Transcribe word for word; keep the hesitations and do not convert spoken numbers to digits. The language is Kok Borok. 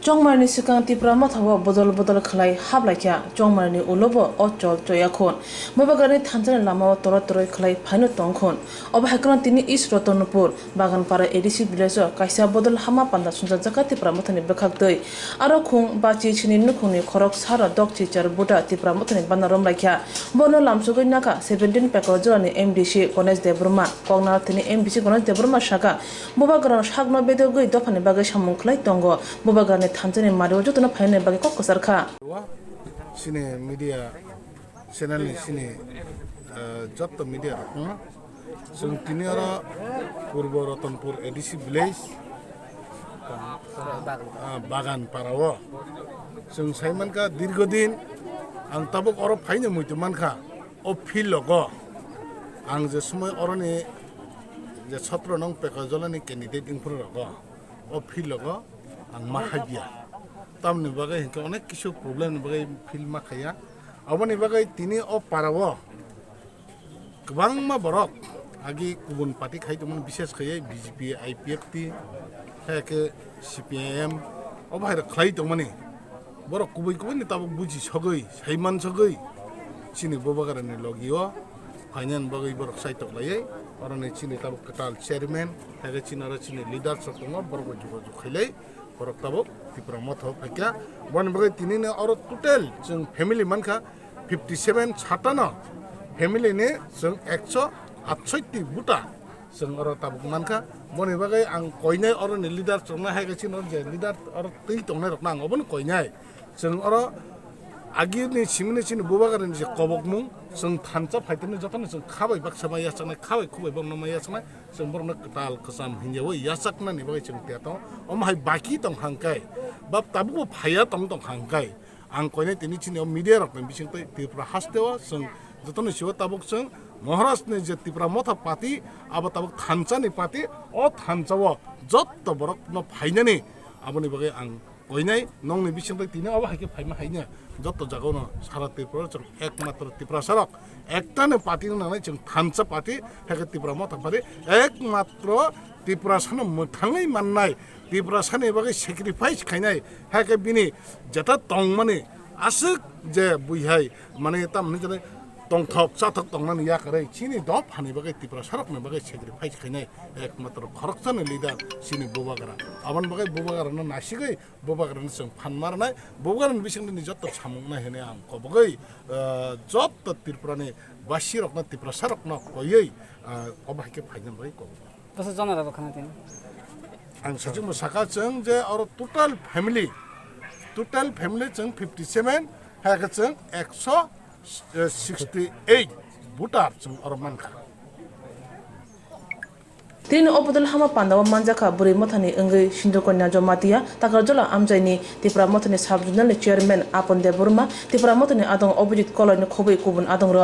Chongmarni swkang Tipra Motha o bodol bodol khlai hablai kha, Chongmarni ulo bo o chol choya khun. Bubagrani thansa ni lama o toro toroi khlai phaino tong khun. Obo hai kheno tini East Ratanpur, Baganpara A D C village o kaisa bodol hama panda swngjak jaka Tipra Motha ni bwkhak twi. Aro khung bachi chini nukhung ni khorok saro dok chichar buta Tipra Motha ni bana rom lai kha. Bono lamsogwi nakha seventeen Pekora jora ni M D C Ganesh Debbarma. Koknarthi ni M D C Ganesh Debbarma saka, Bubagra no sakno bedogwi dophani bagwi samung khlai tongo. Bubagrani thansa ni mari o jotono phainani bagwi kok kwchar kha. Chini media channel ni chini, eh, jotto media rok no chwng tini oro Purbo Ratanpur A D C village, ah, Bagan para o chwng sai mankha dirgo din ang tabuk oro phaino muitu mankha. O field logo ang je somoi oroni je sotro nong Pekora jora ni candidate wngphuru rogo o field logo ang ma khaiya. Tamoni bagwi hinkhe onek kisu problem ni bagwi field ma khaiya. Aboni bagwi tini o para o kwbangma borok agi kubun party khai tongmani, bises khaiwi B J P, I P F T, hai khe C P I M, o bahai rok khlai tongmani. Borok kubui kubui ni tabuk buji sogwi, saiman sogwi chini Bubagra ni logi o phainani bagwi borok saitok laiwi, oroni chini tabuk kwtal chairman, hai khe chini oro chini leaders rok tongo, borok bai jogajog khailai. Borok tabuk Tipra Motha o phaikha. Boni bagwi tini no oro total chwng family mankha fifty seven, satano family ni chwng ekso atsotti buta chwng oro tabuk mankha. Boni bagwi ang koinai oroni leader chwngno hai khe chini je leader oro twi tongnai rokno ang obono koinai. Chwng oro agini simini chini Bubagra ni je kobokmung chwng thansa phaitani jotono chwng khabai baksa ma yachaknai, khabai khubai bokno ma yachaknai. Chwng borokno kwtal kwcham hinjawi yachaknani bagwi chwng tiya tongo. Omo hai baki tong hangkai, ba tabukbo phaiya tong tong hangkai, ang koinai tini chini o media rokni bisingtwi Tripura hasteo chwng jotono siwo tabuk chwng Maharaj ni je Tipra Motha party, abo tabuk thansa ni party, o thansa o jotto borokno phainani aboni bagwi ang koinai nongni bisingtwi tini obo hai khe phaima haino jotto jagao no sara Tripura chwng ekmatro Tiprasa rok ektani party no nangnai, chwng thansa party, hai khe Tipra Motha party ekmatro Tiprasa no mwthangwi mannai, Tiprasa ni bagwi sacrifice khainai, hai khe bini jeta tongmani aswk je buihai mane tamni jani tongthok chathok tongnani yakarwi chini dophani bagwi Tiprasa rokni bagwi sacrifice khainai ekmatro khoroksani leader chini Bubagra. Aboni bagwi Bubagra no nasigwi Bubagrani chwng phan ma rwnai, Bubagrani bisingtwi ni jotto samung nai hwnwi ang kobogwi, ah, jotto Tripurani basirokno, Tiprasarokno koiwi, ah, obo hai khe phaina bagwi kobogwi. Bwsa jona rok khana tini. Ang sachimo saka chwng je oro total family, total family chwng fifty seven, hai khe chwng ekso sixty eight voter chwng oro mankha. Tini o bodol hama panda o manjakha Bwrwi Mothani wngwi Sindhu Kanya Jamatia, Takarjala amchaini Tipra Mothani sub zonal ni chairman Apon Debbarma, Tipra Mothani adong Abhijit Koloi ni khobwi kubun adong rok.